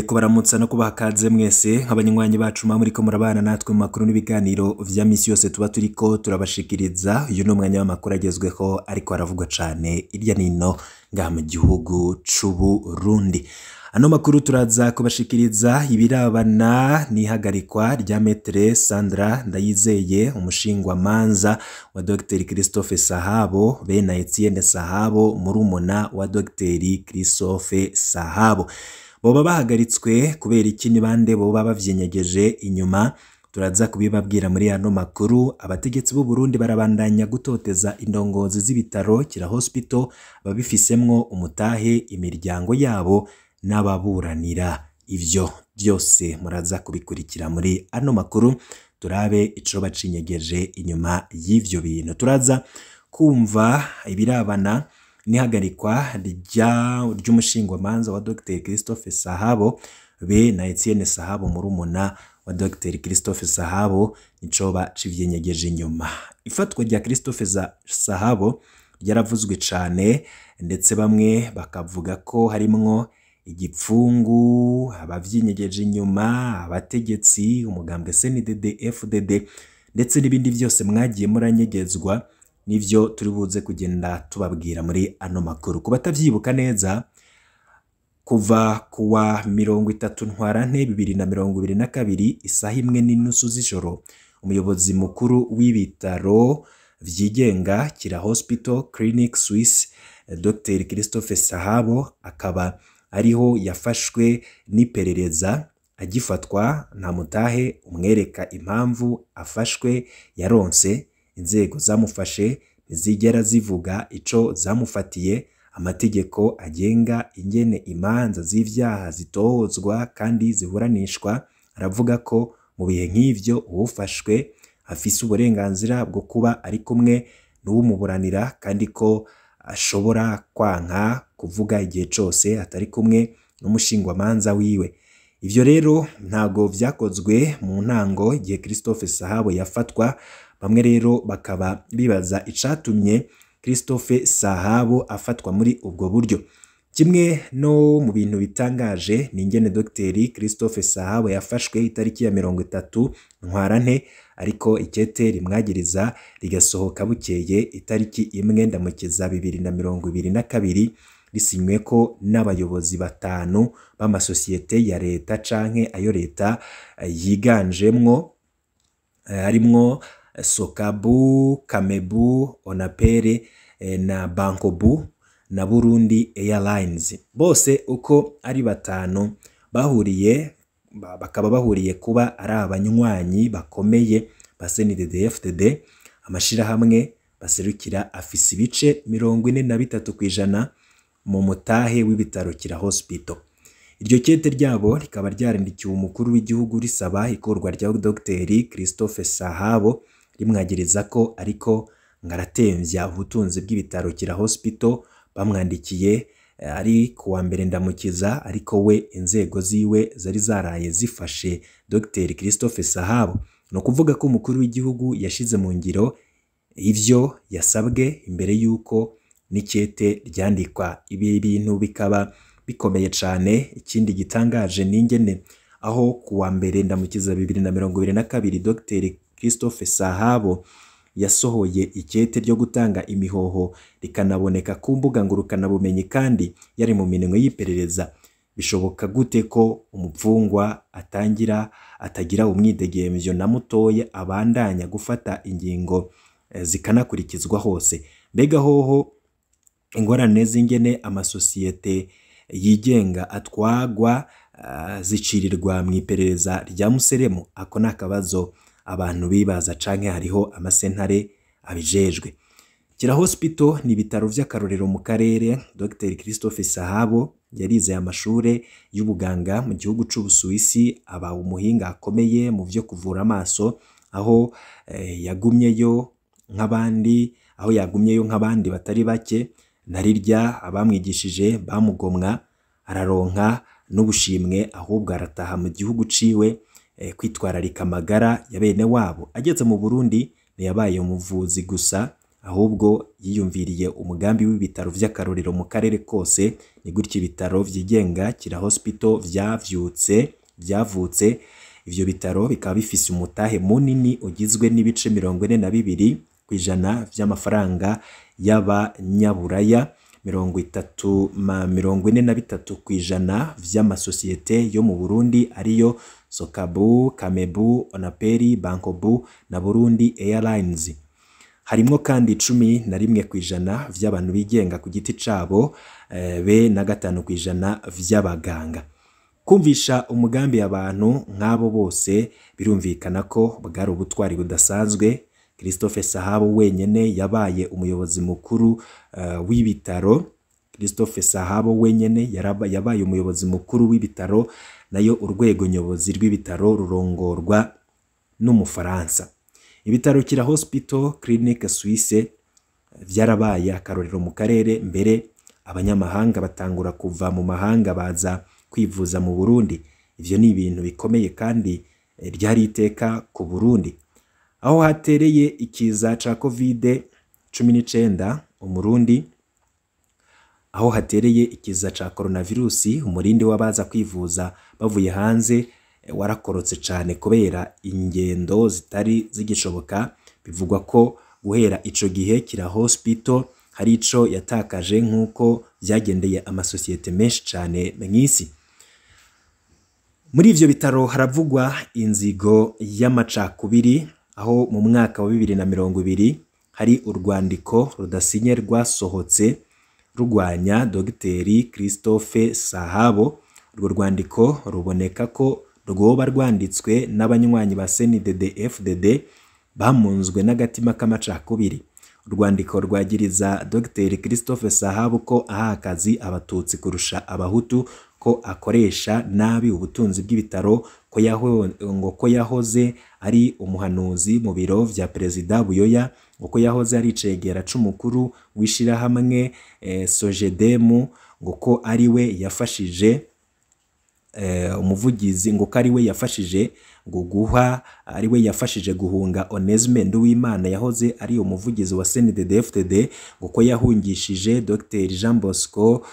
Ndasubiye kubaramutsa no kubaha kaze mwese nk'abanywanyi bacu muba muriko murabana natwe mu makuru n'ibiganiro vya misi yose tuba turiko turabashikiriza. Uyu ni umwanya w'amakuru agezweho ariko aravugwa cane irya nino ngaha mu gihugu c'Uburundi. Ano makuru turaza kubashikiriza ibirabana n'ihagarikwa rya Maître Sandra Ndayizeye, umushingwamanza wa Dr Christophe Sahabo be na Etienne Sahabo, murumuna wa Dr Christophe Sahabo. Boba bahagaritswe kubera iki? Ni bande boba bavyenyegeje inyuma? Turaza kubibabwira muri ano makuru. Abategetsi b'u Burundi barabandanya gutoteza indongozi z'ibitaro Kira Hospital, babifisemwo umutahe, imiryango yabo n'ababuranira. Ivyo byose muraza kubikurikira muri ano makuru, turabe ico bacinyegeje inyuma y'ivyo bintu. Turaza kumva ibirabana n'ihagarikwa ry'umushingwamanza wa Dr Christophe Sahabo be na Etienne Sahabo, murumuna wa Dr Christophe Sahabo, nicoba civyenyegeje inyuma. Ifatwa rya Christophe Sahabo ryaravuzwe cane, ndetse bamwe bakavuga ko harimwo igipfungu, abavyinyegeje inyuma, abategetsi, umugambwe CNDD FDD, ndetse n'ibindi vyose mwagiye muranyegezwa. Nivyo turi buze kugenda tubabwira muri ano makuru. Ku batavyibuka neza, kuva kuwa 30 Ntwarante 2022 isaha 1:30 z'ijoro, umuyobozi mukuru w'ibitaro vyigenga Kira Hospital Clinic Swiss, Dr Christophe Sahabo, akaba ariho yafashwe n'iperereza. Agifatwa nta mutahe umwereka impamvu afashwe yaronse. Inzego zamufashe ntizigera zivuga ico zamufatiye. Amategeko agenga ingene imanza z'ivyaha zitohozwa kandi ziburanishwa aravuga ko mu bihe nk'ivyo uwufashwe afise uburenganzira bwo kuba ari kumwe n'uwumuburanira, kandi ko ashobora kwanka kuvuga igihe cose atari kumwe n'umushingwamanza wiwe. Ivyo rero ntago vyakozwe mu ntango igihe Christophe Sahabo yafatwa. Bamwe rero bakaba bibaza icatumye Christophe Sahabo afatwa muri ubwo buryo. Kimwe no mu bintu bitangaje ni ingene Dr Christophe Sahabo yafashwe itariki ya 30 Ntwarante, ariko ikete rimwagiriza rigasohoka bukeye itariki 1 Ndamukiza 2022, risinyweko n'abayobozi batanu b'amasosiyete ya leta canke ayo leta yiganjemwo, harimwo Sokabu, Kamebu, Onapere na Bankobu na Burundi Airlines. Bose uko ari batanu bahuriye bakaba bahuriye kuba ari abanywanyi bakomeye ba CNDD-FDD. Amashirahamwe baserukira afise ibice 43% mu mutahe w'ibitaro Kira Hospital. Iryo kete ryabo rikaba ryarandikiwe umukuru w'igihugu risaba ikorwa rya Dr Christophe Sahabo, rimwagiriza ko ariko ngaratemvya ubutunzi bw'ibitaro Kira Hospital. Bamwandikiye ari kuwa 1 Ndamukiza, ariko we inzego ziwe zari zaraye zifashe Dr Christophe Sahabo. No kuvuga ko umukuru w'igihugu yashize mu ngiro ivyo yasabwe imbere yuko n'ikete ryandikwa. Ibi bintu bikaba bikomeye cane. Ikindi gitangaje n'ingene aho kuwa 1 Ndamukiza 2022 Dr Christophe Sahabo yasohoye ikete ryo gutanga imihoho, rikanaboneka ku mbuga ngurukanabumenyi, kandi yari mu minwe y'iperereza. Bishoboka gute ko umupfungwa atangira atagira umwidegemvyo na mutoya abandanya gufata ingingo zikanakurikizwa hose? Mbega hoho ingorane z'ingene amasosiyete yigenga atwagwa zicirirwa mu iperereza rya Museremu? Ako ni akabazo abantu bibaza, canke hariho amasentare abijejwe. Kira Hospital ni ibitaro vy'akarorero mu karere. Dr Christophe Sahabo yarize amashure y'ubuganga mu gihugu c'Ubusuwisi, aba umuhinga akomeye mu vyo kuvura amaso, aho yagumyeyo nk'abandi, aho yagumyeyo nk'abandi batari bake. Narirya abamwigishije bamugomwa, araronka n'ubushimwe, ahubwo arataha mu gihugu ciwe kwitwararika amagara ya bene wabo. Ageze mu Burundi ntiyabaye umuvuzi gusa, Ahubwo yiyumviriye umugambi w'ibitaro vy'akarorero mu karere kose. Ni gutyo ibitaro vyigenga Kira Hospital vyavyutse vyavutse. Ivyo bitaro bikaba bifise umutahe munini ugizwe n'ibice 42% vy'amafaranga y'abanyaburaya, 43% vy'amasosiyete yo mu Burundi ariyo Sokabu, Kamebu, Onaperi, Bankobu na Burundi Airlines. Harimwo kandi 11% vy'abantu bigenga ku giti cabo, be na 5% vy'abaganga. Kumvisha umugambi abantu nk'abo bose birumvikana ko bwari ubutwari budasanzwe. Christophe Sahabo wenyene yabaye umuyobozi mukuru w'ibitaro. Christophe Sahabo wenyene yabaye umuyobozi mukuru w'ibitaro, nayo urwego nyobozi rw'ibitaro rurongorwa n'Umufaransa. Ibitaro Kira Hospital Clinique Suisse vyarabaye akarorero mu karere, mbere abanyamahanga batangura kuva mu mahanga baza kwivuza mu Burundi. Ivyo ni ibintu bikomeye kandi ryari iteka ku Burundi. Aho hatereye ikiza ca Covid-19 umurundi, aho hatereye ikiza ca coronavirusi, umurindi w'abaza kwivuza bavuye hanze warakorotse cane kubera ingendo zitari zigishoboka. Bivugwa ko guhera ico gihe Kira Hospital hari ico yatakaje nk'uko vyagendeye amasosiyete menshi cane mw'isi. Muri ivyo bitaro haravugwa inzigo y'amacakubiri, aho mu mwaka wa 2020 hari urwandiko rudasinye rwasohotse rurwanya Dogiteri Christophe Sahabo. Urwo rwandiko ruboneka ko rwoba rwanditswe n'abanywanyi ba CNDD-FDD bamunzwe n'agatima k'amacakubiri. Urwandiko rwagiriza Dr Christophe Sahabo ko aha akazi abatutsi kurusha abahutu, ko akoresha nabi ubutunzi bw'ibitaro, ngo ko yahoze ari umuhanuzi mu biro vya Perezida Buyoya, ngo ko yahoze ari icegera c'umukuru w'ishirahamwe Sojedemu, ngo ko ari we yafashije umuvugizi, ngo ko ari we yafashije ngo guha ari we yafashije guhunga Onesme Nduwimana yahoze ari umuvugizi wa CNDD-FDD, ngo ko yahungishije Dr Jean Bosco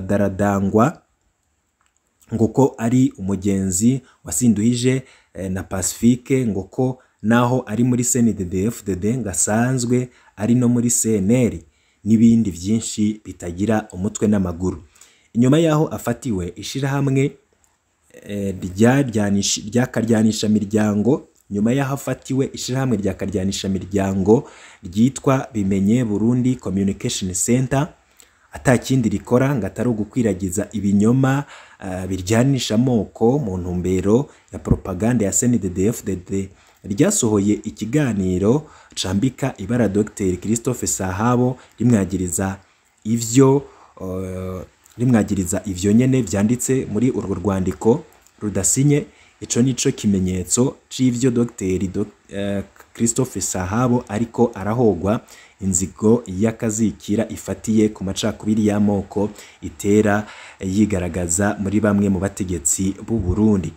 Daradangwa, ngo ko ari umugenzi wasinduhije na Pacifique, ngo ko naho ari muri CNDD-FDD ngasanzwe ari no muri CNL, n'ibindi byinshi bitagira umutwe n'amaguru. Inyuma yaho afatiwe, ishirahamwe rya miryango, nyuma yaho afatiwe ishirahamwe rya karyanisha miryango ryitwa Bimenye Burundi Communication Center, atakindi rikora ngo atari ugukwiragiza ibinyoma biryanisha amoko mu ntumbero ya propaganda ya CNDD-FDD, ryasohoye ikiganiro cambika ibara Dr Christophe Sahabo rimwagiriza ivyo nyene vyanditse muri urwo rwandiko rudasinye. Ico nico kimenyetso c'ivyo Dr Christophe Sahabo ariko arahogwa inzigo y'akazikira ifatiye ku macakubiri y'amoko itera yigaragaza muri bamwe mu bategetsi b'u Burundi.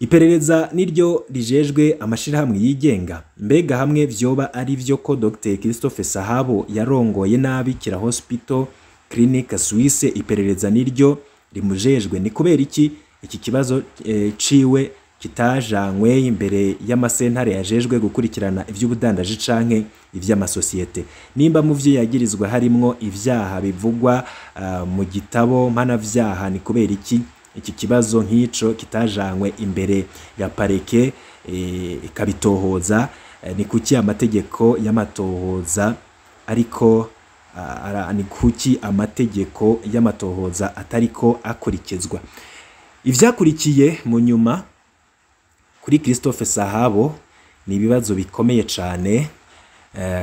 Iperereza niryo rijejwe amashirahamwe yigenga. Mbega hamwe vyoba ari vyo ko Dr Christophe Sahabo yarongoye nabi Kira Hospital Clinique Suisse, iperereza niryo rimujejwe. Ni kubera iki iki kibazo ciwe kitajanywe imbere y'amasentare yajejwe gukurikirana ivy'ubudandaji canke ivy'amasosiyete? Nimba mu vyo yagirizwa harimwo ivyaha bivugwa mu gitabo mpanavyaha, ni kubera iki iki kibazo nk'ico kitajanywe imbere ya pareke ikabitohoza? Ni kuki amategeko y'amatohoza ariko ni kuki amategeko y'amatohoza atariko akurikizwa? Ivyakurikiye mu nyuma kuri Christophe Sahabo ni ibibazo bikomeye cane.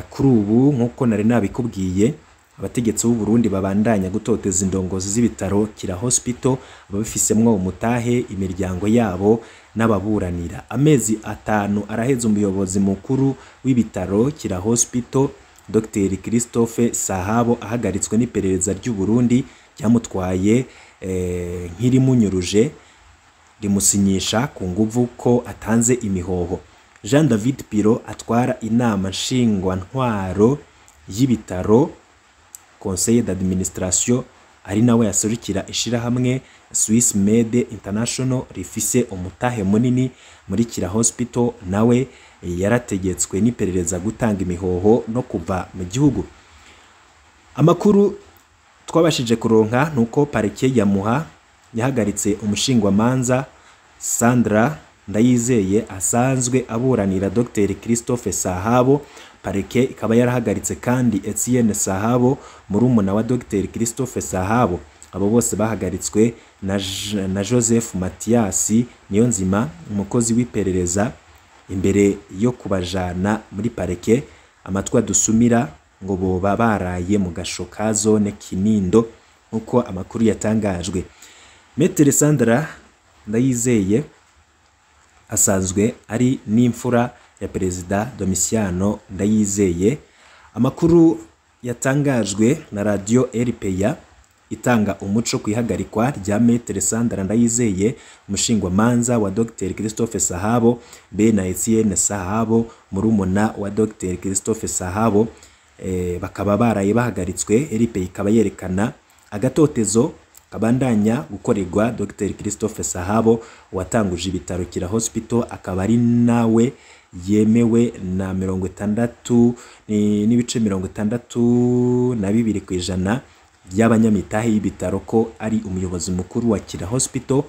Kuri ubu nkuko nari nabikubwiye, abategetsi b'u Burundi babandanya gutoteza indongozi z'ibitaro Kira Hospital, ababifisemwo umutahe, imiryango yabo n'ababuranira. Amezi 5 araheze umuyobozi mukuru w'ibitaro Kira Hospital Dr Christophe Sahabo ahagaritswe n'iperereza ry'u Burundi ryamutwaye nk'irimunyuruje, rimusinyisha ku nguvu ko atanze imihoho. Jean David Piro atwara inama nshingwantwaro y'ibitaro, conseil d'administration, ari nawe yaserukira ishirahamwe Swiss Med International rifise umutahe munini muri Kira Hospital, nawe yarategetswe n'iperereza gutanga imihoho no kuva mu gihugu. Amakuru twabashije kuronka nuko parike ya Muha yahagaritse umushingwamanza Sandra Ndayizeye asanzwe aburanira Dr Christophe Sahabo. Parike ikaba yarahagaritse kandi Etienne Sahabo, murumuna wa Dr Christophe Sahabo. Abo bose bahagaritswe na Joseph Mathias Niyonzima, umukozi w'iperereza, imbere yo kubajana muri parike. Amatwi adusumira ngo boba baraye mu gasho ka zone Kinindo, nk'uko amakuru yatangajwe. Maître Sandra Ndayizeye asanzwe ari n'imfura ya Perezida Domitiano Ndayizeye. Amakuru yatangajwe na radio RPA itanga umuco ku ihagarikwa rya Maître Sandra Ndayizeye, umushingwamanza wa Dr Christophe Sahabo, be na Etienne Sahabo, murumuna wa Dr Christophe Sahabo, bakaba baraye bahagaritswe. RPA ikaba yerekana agatotezo kabandanya gukorerwa Dr Christophe Sahabo watanguje ibitaro Kira Hospital, akaba ari nawe yemewe na 60.62% by'abanyamitahe y'ibitaro ko ari umuyobozi mukuru wa Kira Hospital.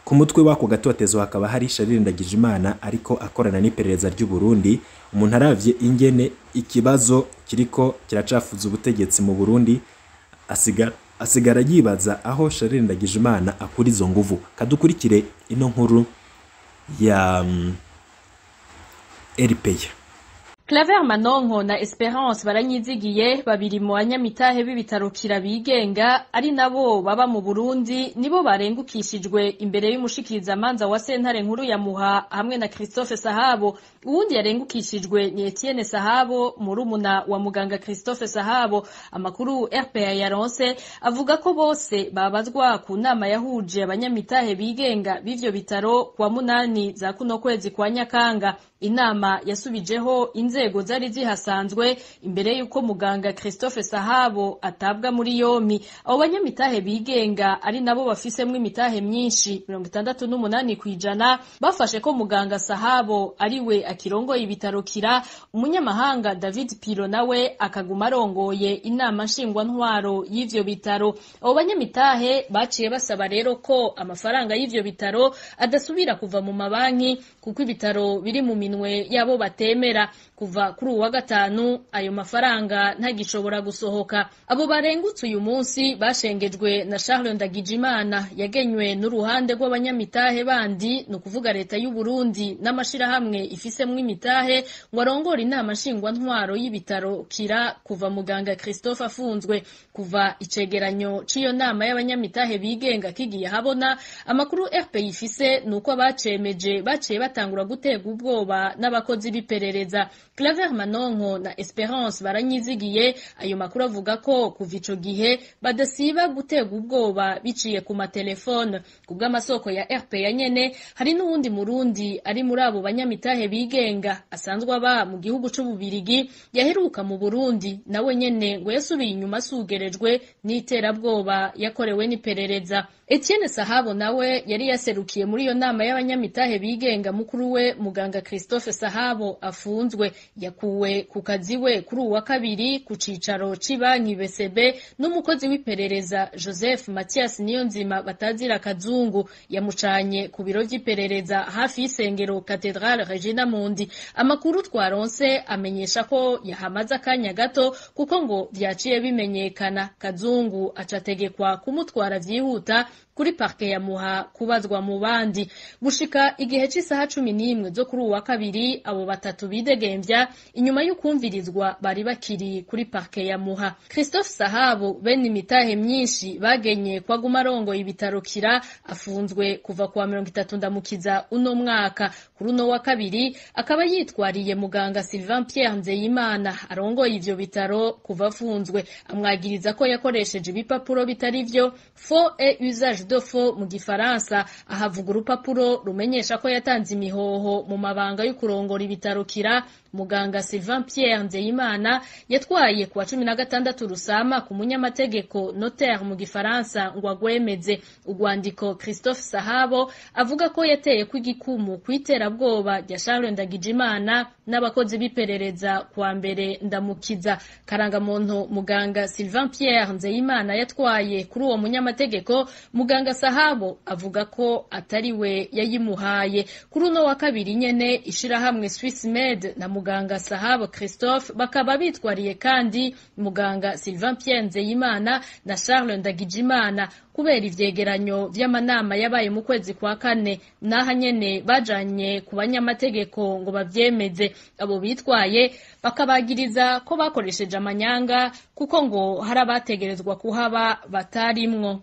Ku mutwe w'ako gatotezo hakaba hari Charles Ndagijimana, ariko akorana n'iperereza ry'u Burundi. Umuntu aravye ingene ikibazo kiriko kiracafuza ubutegetsi mu Burundi, asigara yibaza aho Charles Ndagijimana akura izo nguvu. Kadukurikire ino nkuru ya RPA. Claver Manonko na Esperance Baranyizigiye, babiri mu banyamitahe b'ibitaro Kira bigenga, ari nabo baba mu Burundi, nibo barengukishijwe imbere y'umushikirizamanza wa sentare nkuru ya Muha hamwe na Christophe Sahabo. Uwundi yarengukishijwe ni Etienne Sahabo, murumuna wa muganga Christophe Sahabo. Amakuru RPA yaronse avuga ko bose babazwa ku nama yahuje abanyamitahe bigenga b'ivyo bitaro kwa 8 za kuno kwezi kwa Nyakanga. Inama yasubijeho inzego zari zihasanzwe imbere yuko muganga Christophe Sahabo atabwa muri yomi. Abo banyamitahe bigenga ari nabo bafisemwo imitahe myinshi 68% bafashe ko muganga Sahabo ari we akirongoye ibitaro Kira, umunyamahanga David Piro nawe akaguma arongoye inama nshingwantwaro y'ivyo bitaro. Abo banyamitahe baciye basaba rero ko amafaranga y'ivyo bitaro adasubira kuva mu mabanki, kuko ibitaro biri mu minwe yabo batemera. Kuva kuri uwa gatanu ayo mafaranga ntagishobora gusohoka. Abo barengutse uyu munsi bashengejwe na Charles Ndagijimana yagenywe n'uruhande rw'abanyamitahe bandi, no kuvuga leta y'u Burundi n'amashirahamwe ifisemwo imitahe, ngo arongore inama nshingwantwaro y'ibitaro Kira kuva muganga Christophe afunzwe. Kuva icegeranyo c'iyo nama y'abanyamitahe bigenga kigiye habona, amakuru RPA ifise nuko abacemeje baciye batangura gutega ubwoba n'abakozi b'iperereza. Claver Manonko na Esperance Baranyizigiye, ayo makuru avuga ko kuva ico gihe badasiba gutega ubwoba biciye ku matelefone. Kubw'amasoko ya RPA nyene, hari n'uwundi Murundi ari muri abo banyamitahe bigenga asanzwe aba mu gihugu c'Ububirigi yaheruka mu Burundi, nawe nyene ngo yasubiye inyuma asugerejwe n'iterabwoba yakorewe n'iperereza. Etienne Sahabo nawe yari yaserukiye muri iyo nama y'abanyamitahe bigenga mukuru we muganga Christophe Sahabo afunzwe, yakuwe ku kazi we kuri uwa kabiri ku cicaro c'ibanki BCB n'umukozi w'iperereza Joseph Mathias Niyonzima batazira Kazungu, yamucanye ku biro vy'iperereza hafi y'isengero Cathedrale Regina Mundi. Amakuru twaronse amenyesha ko yahamaze akanya gato kuko ngo vyaciye bimenyekana. Kazungu acategekwa kumutwara vyihuta kuri parke ya Muha kubazwa mu bandi. Gushika igihe c'isaha 11 zo kuri uwa kabiri, abo batatu bidegemvya inyuma y'ukumvirizwa bari bakiri kuri parke ya Muha. Christophe Sahabo bene imitahe myinshi bagenye kwa gumarongo ibitaro Kira afunzwe kuva kwa 30 Ndamukiza uno mwaka. Kuri uno wa kabiri akaba yitwariye muganga Sylvain Pierre Nzeyimana arongoye ivyo bitaro kuva afunzwe, amwagiriza ko yakoresheje ibipapuro bitari vyo, faux et usage Preuve de faux mu gifaransa. Ahavuga urupapuro rumenyesha ko yatanze imihoho mu mabanga y'ukurongora ibitaro Kira. Muganga Sylvain Pierre Nzeyimana yatwaye kuwa 16 Rusama ku munyamategeko notaire mu gifaransa ngo agwemeze. Urwandiko Christophe Sahabo avuga ko yateye kw'igikumu kw'iterabwoba rya Charles Ndagijimana n'abakozi b'iperereza kuwa mbere Ndamukiza. Karangamuntu muganga Sylvain Pierre Nzeyimana yatwaye kuri uwo munyamategeko, muganga Sahabo avuga ko atari we yayimuhaye. Kuri uno wa kabiri nyene ishirahamwe Swiss Med na muganga Sahabo Christophe bakaba bitwariye kandi muganga Sylvain Pierre Nzeyimana na Charles Ndagijimana kubera ivyegeranyo vy'amanama yabaye mu kwezi kwa kane, naha nyene bajanye ku banyamategeko ngo bavyemeze. Abo bitwaye bakabagiriza ko bakoresheje amanyanga kuko ngo hari abategerezwa kuhaba batarimwo.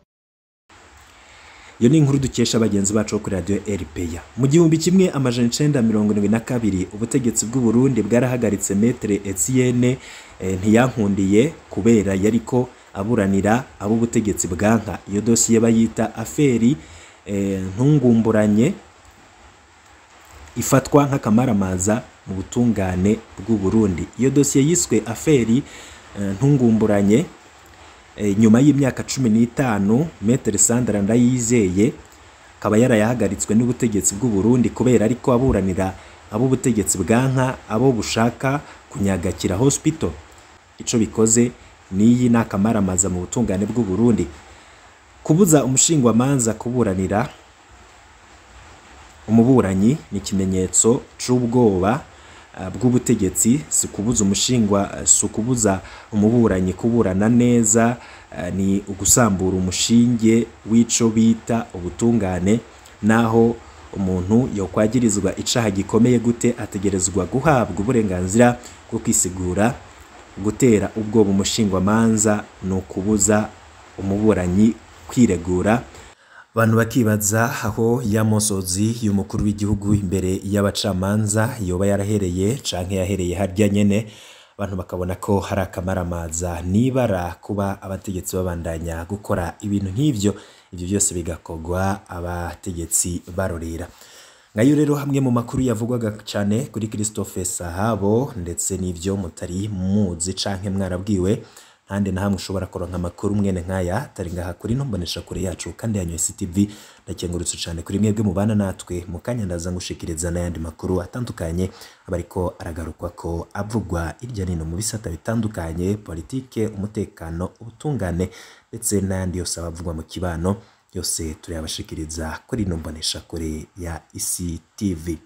Iyo ni inkuru dukesha bagenzi bacu kuri radio RPA. Mu 1972 ubutegetsi bw'u Burundi bwarahagaritse Maître Etienne Ntiyankundiye kubera yariko aburanira abo ubutegetsi bwanka. Iyo dosiye bayita aferi ntungumburanye, ifatwa nk'akamaramaza mu butungane bw'u Burundi. Iyo dosiye yiswe aferi ntungumburanye. Nyuma y'imyaka 15 Maître Sandra Ndayizeye akaba yarayahagaritswe n'ubutegetsi bw'u Burundi kubera ariko aburanira abo ubutegetsi bwanka abo bushaka kunyagakira hospital. Ico bikoze niyi nakamaramaza mu butungane bw'u Burundi. Kubuza umushingwamanza kuburanira umuburanyi ni ikimenyetso c'ubwoba bw'ubutegetsi. Si kubuza umushingwa, si ukubuza umuburanyi kuburana neza, ni ugusambura umushinge w'ico bita ubutungane. Naho umuntu yokwagirizwa icaha gikomeye gute, ategerezwa guhabwa uburenganzira bwo kwisigura. Gutera ubwoba umushingwamanza ni ukubuza umuburanyi kwiregura. Abantu bakibaza aho ya mosozi y'umukuru w'igihugu imbere y'abacamanza yoba yarahereye canke yahereye harya nyene. Abantu bakabona ko hari akamaramaza nibara kuba abategetsi babandanya gukora ibintu nk'ivyo, ivyo byose bigakogwa abategetsi barorera. Ngayo rero hamwe mu makuru yavugwaga cyane kuri Christophe Sahabo ndetse n'ivyo mutari muzi canke mwarabwiwe. Hande na hamwe ushobora kuronka amakuru mwene nkaya tari ngaha kuri no mbonesha kure yacu kandi ya News TV. Ndakengurutse cyane kuri mwebwe mubana natwe mu kanya, ndaza ngushikiriza n'ayandi makuru atandukanye abariko aragarukwa ko avugwa irya nino mu bisata bitandukanye, politike, umutekano, ubutungane ndetse n'ayandi yose abavugwa mu kibano, yose turayabashikiriza kuri no mbonesha kure ya Isi TV.